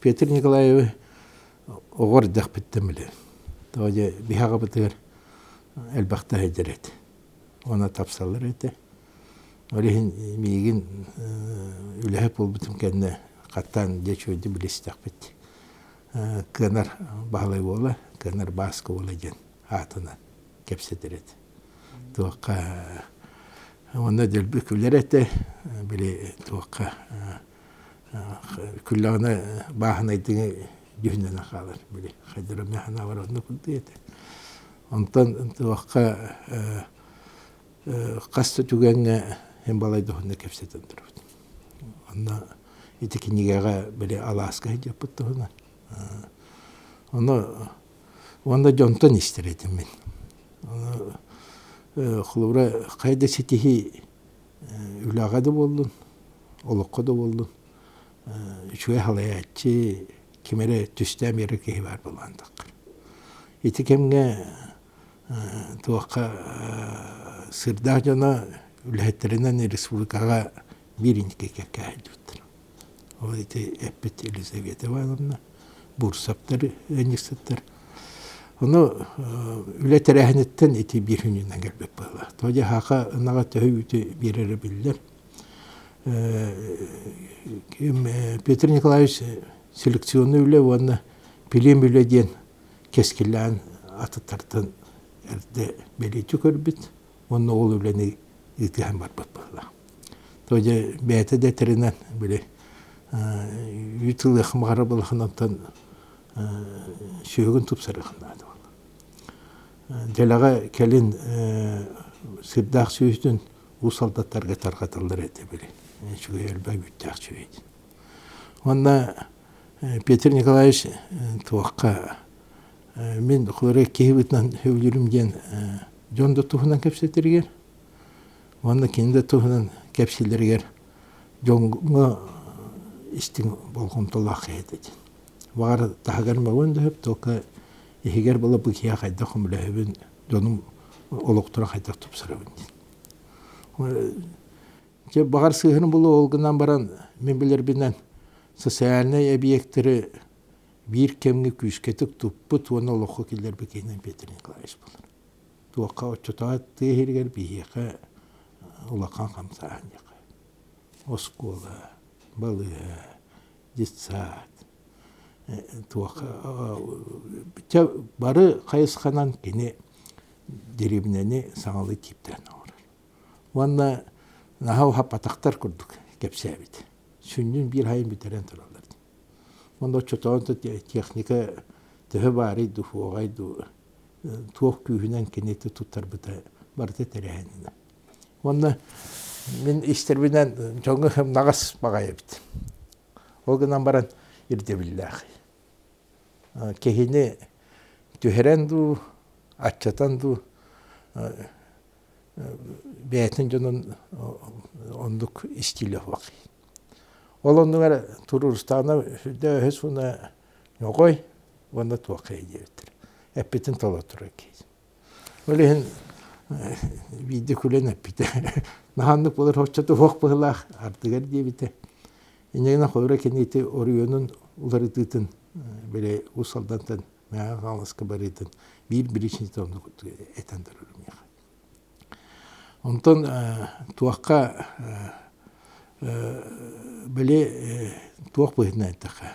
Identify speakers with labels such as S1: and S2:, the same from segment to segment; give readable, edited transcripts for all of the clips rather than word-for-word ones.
S1: Петр Николаевы оҕо эрдэхпиттэн билэбин. Тоҕо дьэ биһи аҕабытыгар элбэхтэ сылдьар этэ. Уонна тапсаллар этэ. Ол иһин миигин үлэһит буолбутум кэннэ хаттаан дьэ үчүгэйдик билистэхпит. Кыанар Баһылай уола, Кыанар Бааска уола диэн аатынан кэпсэтэр этэ. Туохха уонна дэлби күлэр этэ, били туохха Күллэҕинэ бааһынайдыҥы дьүһүннэнэн хаалар били хайдара мин санаабар оннук курдук этэ. Онтон туохха хас да түгэҥҥэ син балайда уһуннук кэпсэтэн турабыт. Онно ити кинигэҕэ били алааска сылдьыппыт туһунан. Ону уонна дьонтон истэр этим мин. Ону холобура хайа да ситиһии үлэҕэ да буоллун, олоххо да буоллун үчүгэй салайааччы ким эрэ түстээн биэрэр киһи баар буолан таххар. Ити кэмҥэ туохха сырдаах дьоно үлэһиттэринэн республикаҕа биир инники кэккэ сылдьыбыттар. Ол ити эппит Елизавета Ивановна, Бурсаптар ыанньыксыттар. Ону үлэ тэрээһиниттэн ити биир күнүнэн кэлбит быһыылаах. Тоҕо диэн саха ынаҕа төһө үүтү биэрэрэ биллэр. Петр Николаевич селекционный үлэ уонна пилиэм үлэ диэн кэскиллээн атыттартан эрдэ бэлиэтии көрбүт уонна ол үлэни ыытыһан барбыт быһыылаах. То дьэ бэйэтэ да этэринэн били үүт ылыахым баҕарар буоллаххына сүһүгүн тупсарыахын наада буолла. Дэлэҕэ кэлин сырдаах сүөһүтүн уус алдаттарга тарҕаталлар этэ били. Үчүгэй элбэх үүттээх сүөһү диэн. Уонна Петр Николаевич туохха мин холоро киһи быһыытынан сөбүлүүрүм диэн дьон да туһунан кэпсэтэригэр уонна кини да туһунан кэпсииллэригэр дьоҥҥо истиҥ болҕомтолоох киһи этэ диэн. Баҕар таһыгар мөҕүөн да сөп, только иһигэр була бу киһи хайдах көмөлөһөбүн, дьонум олохторо хайдах тупсарабын диэн. Дьэ, баҕар сыыһаны булуо ол гынан баран мин билэрбинэн социальнай объектэри биир кэмҥэ күүскэтик туппут уонна олоххо киллэрбит киһинэн Петр Николаевич буолар. Туохха оччотооҕу тыа иһигэр биһиэхэ улахан хамсааһын диэххэ. Оскуола, балыыһа, детсад, туох чэ бары хайысханан кини дэриэбинэни саҥалыы тииптээн оҥорор. Уонна наһаа уһаппатахтар курдук кэпсээбит. Сүнньүн биир хайын бүтэрэн тураллар. Уонна оччотооҕу техника төһө баарый дуу, суоҕай дуу, туох күүһүнэн кини туттарбыта барыта тэрээһининэ. Уонна мин истэрбинэн дьоҥҥо сымнаҕас баҕайы эбит. Ол гынан баран ирдэбиллээх. Киһини түһэрэн дуу, аччатан дуу бэйэтин дьонун оннук истиилэ суох. Ол оннугар туруорустаҕына сүрдээх өһөс уонна ньоҕой уонна туох диэбиттэр. Эппитин толотторор киһи. Ол иһин биирдэ күлэн эппитэ. Наһааннык буолар оччото суох быһыылаах ардыгар диэбитэ. Инньэ гынан холобура кини ити оройуонун уларытыытын били Уус Алдантан Мэҥэ Хаҥаласка барыытын биир биричиинэтэ оннук этэн турар миэхэ. Онтон туохха били туох быһыытынан эттэххэ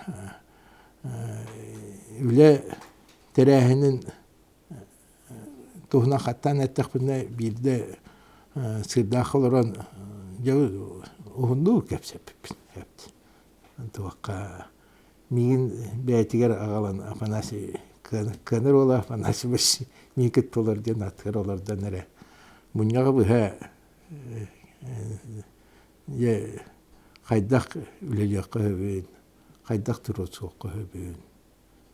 S1: үлэ тэрээһинин туһунан хаттаан эттэхпинэ биирдэ сыырдаах олорон дьэ уһуннук кэпсэппиппин туохха миигин бэйэтигэр аҕалан Афанасий Кыанар уола Афанасьевич миигин кытта олор диэн аттыгар олордон эрэ мунньаҕы быһа дьэ хайдах үлэлиэххэ сөбүн хайдах туруорсуохха сөбүн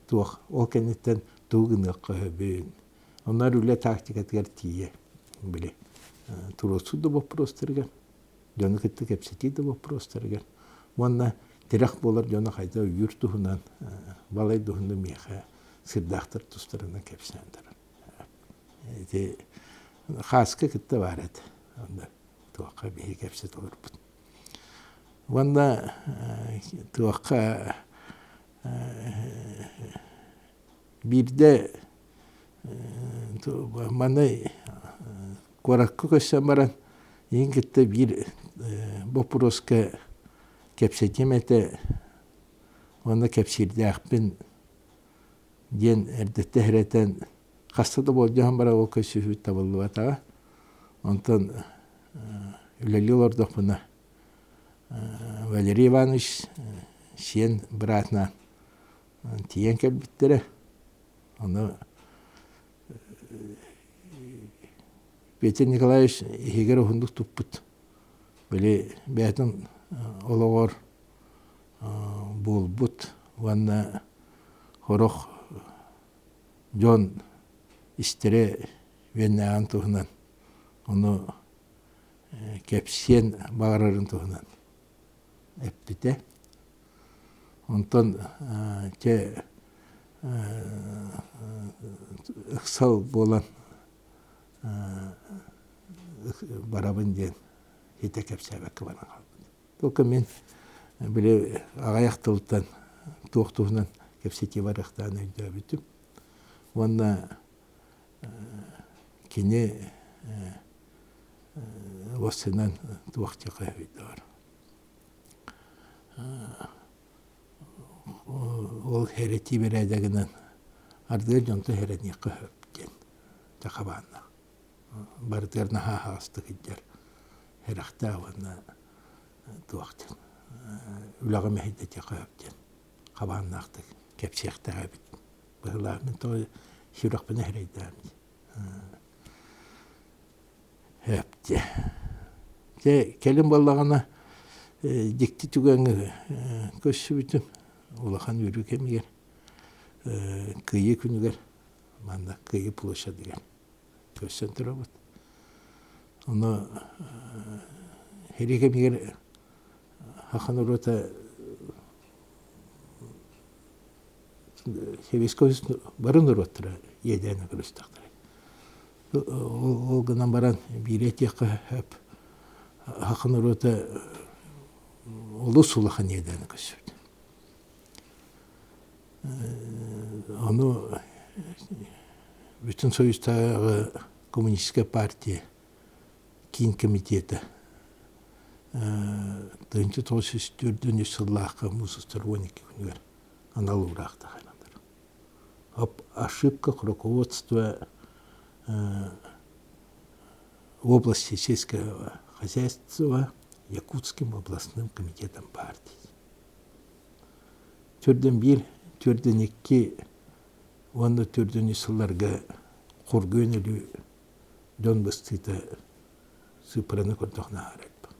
S1: туох ол кэнниттэн тугу гыныахха сөбүн онноор үлэ тактикатыгар тиийэ били туруорсуу да боппуруостарыгар дьону кытта кэпсэтии да боппуруостарыгар уонна тирэх буолар дьону хайдах өйүүр туһунан балай туһунан миэхэ сырдаахтар тустарынан кэпсээн турар ити хааска кытта баар этэ онно туохха биһиги кэпсэтэ олорбут уонна туохха. Биирдэ маны куоракка көссөн баран иһин кытта биир боппуруоска кэпсэтиэм этэ уонна кэпсиирдээхпин диэн эрдэттэн эрэтэн хаста да болдьоһон баран ол көрсүһүү табыллыбатаҕа. Онтон үлэлии олордохпуна Валерий Иванович сиэн быраатынаан тиийэн кэлбиттэрэ. Ону Петр Николаевич иһигэр уһуннук туппут. Били бэйэтин олоҕор буолбут уонна сорох дьон истэрэ үөннээҕин туһунан ону кэпсиэн баҕарарын туһунан эппитэ. Онтон чэ ыксал буолан барабын диэн хитэ кэпсээбэккэ баран хаалбыт. Только мин били аҕыйах тылтан туох туһунан кэпсэтии барыахтаан өйдөөбүтүм. Уонна кини уоссынан туох дьаха өйдөөр. Ол хэрэтии бэрээдэгинэн ардыгар дьонтон хэрэниэххэ сөп диэн дьахабааннаах. Барытыгар наһаа аһаҕастык илдьэр сэрэхтээх уонна туох диэн үлэҕэ мэһэйдэтиэххэ сөп диэн хабааннаахтык кэпсиэхтээх эбит. Быһыылаах мин тоҕо сүрэхпин эрэйдээн сөп диэ. Дьэ кэлин буоллаҕына дьикти түгэҥҥэ көрсүбүтүм улахан үөрүү кэмигэр Кыайыы күнүгэр манна Кыайыы площадыгар көрсөн турабыт. Ону сэрии кэмигэр саха норуота Сэбиэскэй бары норуоттара иэдээнэ көрүстэхтэрэ. Ол гынан баран биири этиэххэ сөп, саха норуота олус улахан иэдээни көрсүбүт. Ону Бүтүн Союзтааҕы коммунистическай партия киин комитета 1944 сыллаахха муус устар 12 күнүгэр анал уураах таһаараллар. Об ошибках руководства в области сельского хозяйства Якутским областным комитетом партии. Төрдөн биир, төрдөн икки уонна төрдөн үс сылларга хоргуйан өлүү дьон быстыыта сыыппараны көрдөхүнэ аһара элбэх.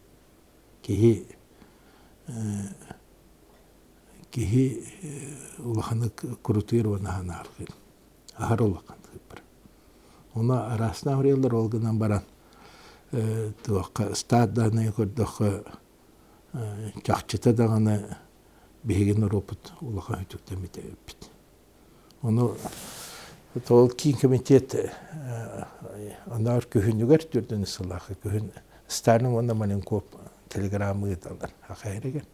S1: Киһи киһи улаханнык курутуйар уонна аһанааргыыр. Аһара улахан сыыппара. Ону араастаан суруйаллар ол гынан баран туохха ыстаат даҕаны көрдөххө чахчыта даҕаны биһиги норуоппут улахан үтүктэммит эбиппит. Ону ол киин комитет анаар күһүнүгэр төрдүн сыллаахы күһүн Сталин уонна Маленков телеграмма ыыталлар Хахайрыгар.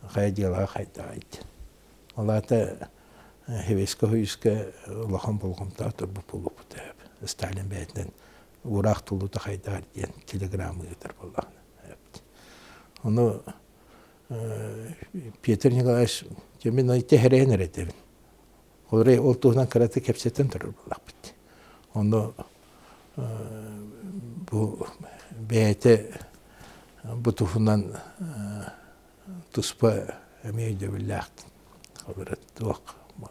S1: Хайа дьыалаҕа хайдаҕай диэн. Ол аата Хевеска Хойуска улахан болҕомтоҕо турбут буолуохпут Сталин бэйэтинэн уураах тулута хайдаҕар диэн телеграмма ыытар буоллаҕына. Ону Петр Николаевич мин ити эрэйэн эрэ этэбин. Ол эрэ ол туһунан кыратык кэпсэтэн турар буоллахпыт. Ону бу бэйэтэ бу туһунан туспа эмиэ өйдөбүллээх туох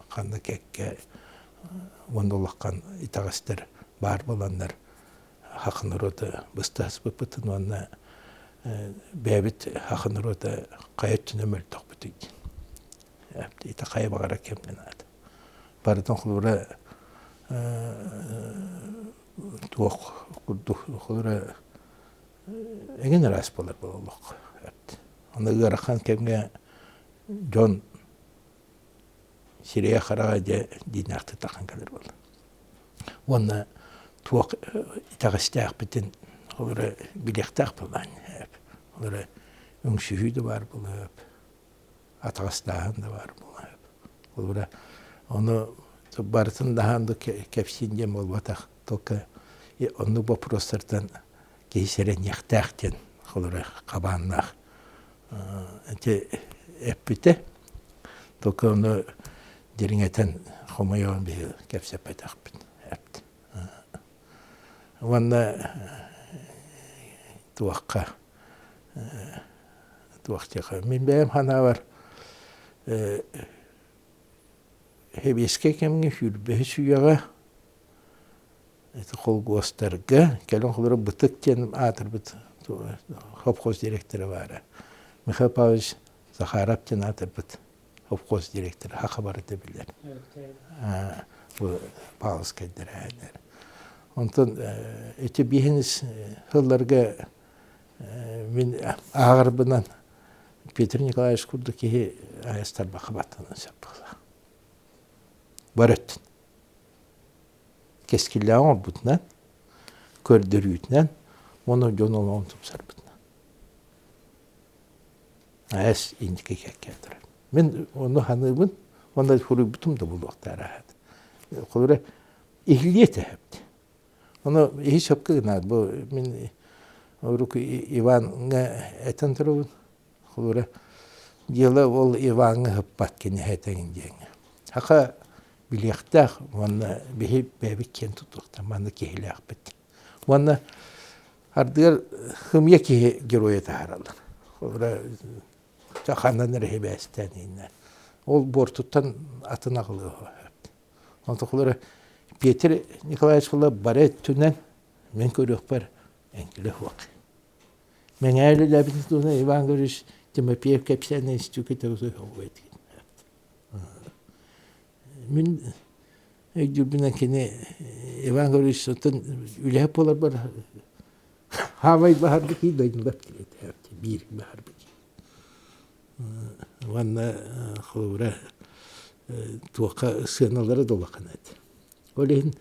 S1: ханна кэккэ уонна улахан итэҕэстэр баар буоланнар саха норуота быста аспыппытын уонна бэйэбит саха норуота хайа өттүнэн мөлтөхпүтүй диэн. Ити хайа баҕарар кэмҥэ наада. Барытын холобура туох курдук холобура эҥин араас буолар буоллахха. Аны ыарахан кэмҥэ дьон сирэйэ-хараҕа дьэ диинээхтик тахсан кэлэр буолла. Уонна туох итэҕэстээхпитин ол эрэ билиэхтээх буоллаҕын Ол эрэ үҥсүһүү да баар буолуо атаҕастааһын да баар буолуо Ол эрэ ону Барытын даһаан да кэпсиин диэн буолбатах. Только оннук боппуруостартан киһи сэрэниэхтээх диэн холоро хабааннаах ити эппитэ. Только ону дириҥэтэн хомойоон биһи кэпсэппэтэхпит. Уонна туохха туох диэхэ мин бэйэм санаабар Сэбиэскэй кэмҥэ сүүрбэһис үйэҕэ ити холкуостарга кэлин холоро Бытык диэн аатырбыт совхоз директора баара. Михаил Павлович Захаров диэн аатырбыт совхоз директора саха барыта билэр. Бу Павловскайдар эһэлэр. Онтон ити биһинис сылларга мин ааҕарбынан Петр Николаевич курдук киһи айастарбакка баттанан сөп буолла. Бар өттүн. Кэскиллээҕи оҥорбутунан, көрдөрүүтүнэн уонна дьон олоҕун тупсарбытынан. Айас инники кэккэ турар. Мин ону саныыбын уонна суруйбутум да буолуохтаах. Холобура, иһиллиэ этэ. Ону иһи сөпкө гынаат бу мин урук Иваҥҥа этэн турабын. Холобура, дьыала ол Иваҥҥа ыппат кини этэҥ диэҥҥэ. Саха билиэхтээх уонна биһи бэйэбит киэн тутуохтаах манна киһилээхпит. Уонна ардыгар хымыйа киһи геройа таһаараллар. Холобура, ханан эрэ сибээстээн иһиннэ. Ол буортуттан атын аҕылыа Онтукулара Петр Николаевич була бары өттүнэн мин көрүөхпэр эҥкилэ суох. Мэҥэ үлэлээбитин туһунан Иван Григорьевич Тимофеев кэпсээн институкка Мин өйдүүрбүнэн кини Иван Григорьевич оттон үлэһит буоларбар хаамай баһарбыт дойдулар биир баһарбыт Уонна холобура туохха сыаналара да улахан этэ. Ол иһин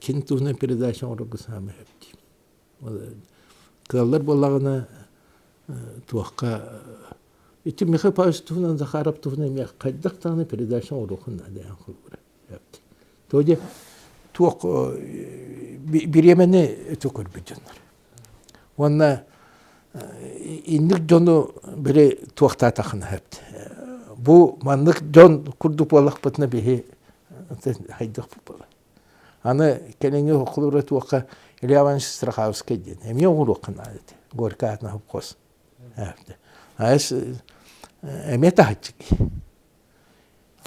S1: кини туһунан передача оҥорорго саамай сөп диим. Кыаллар буоллаҕына туохха ити Михаил Павлович туһунан Захаров туһунан эмиэ хайдах даҕаны передача оҥоруоххун наада диэн холобура. То дьэ туох бириэмэни өтө көрбүт дьоннор. Уонна инник дьону били туохтаатахына сөп. Бу маннык дьон курдук буоллахпытына биһи хайдахпыт буолар. Аны кэлиҥҥи холобура туохха Илья Иванович Страховскай диэн эмиэ оҥоруохха наада этэ. Горький аатынан совхоз. Айс эмиэ таһыччы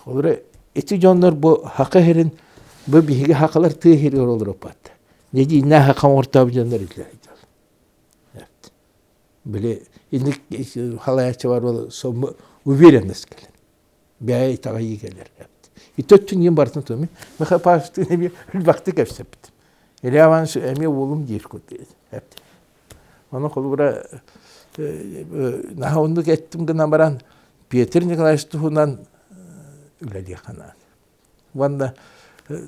S1: Холобура, ити дьоннор бу хака сирин, бу биһиги хакалар тыа сиригэр олороппат. Нэдииннээх хака оҥортообут дьоннор илдьэ Били инник халаяччы бар бол уверенность кэлэр. Бэйэ итэҕэйии кэлэр. Ити өттүн иин барытын туомин. Михаил Павловичтыын эмиэ элбэхтик кэпсэппитим. Илья Иванович эмиэ уолум диир курдук. Ону холобура наһаа оннук эттим гынан баран Петр Николаевич туһунан үлэлиэххэ наада. Уонна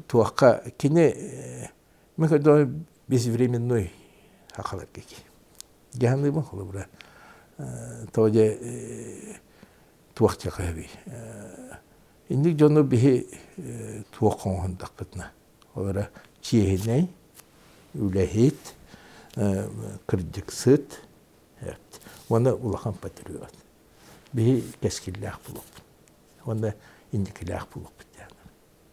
S1: туохха кини мы когда безвременной сахаларга ки. Дьаһаныыбын холобура тоҕо дьэ туох диэхэ Инник дьону биһи туох оҥоһундахпытына Олоро чиэһинэй, үлэһит, кырдьыксыт уонна улахан патриот. Биһи кэскиллээх буолуохпут уонна инникилээх буолуохпут.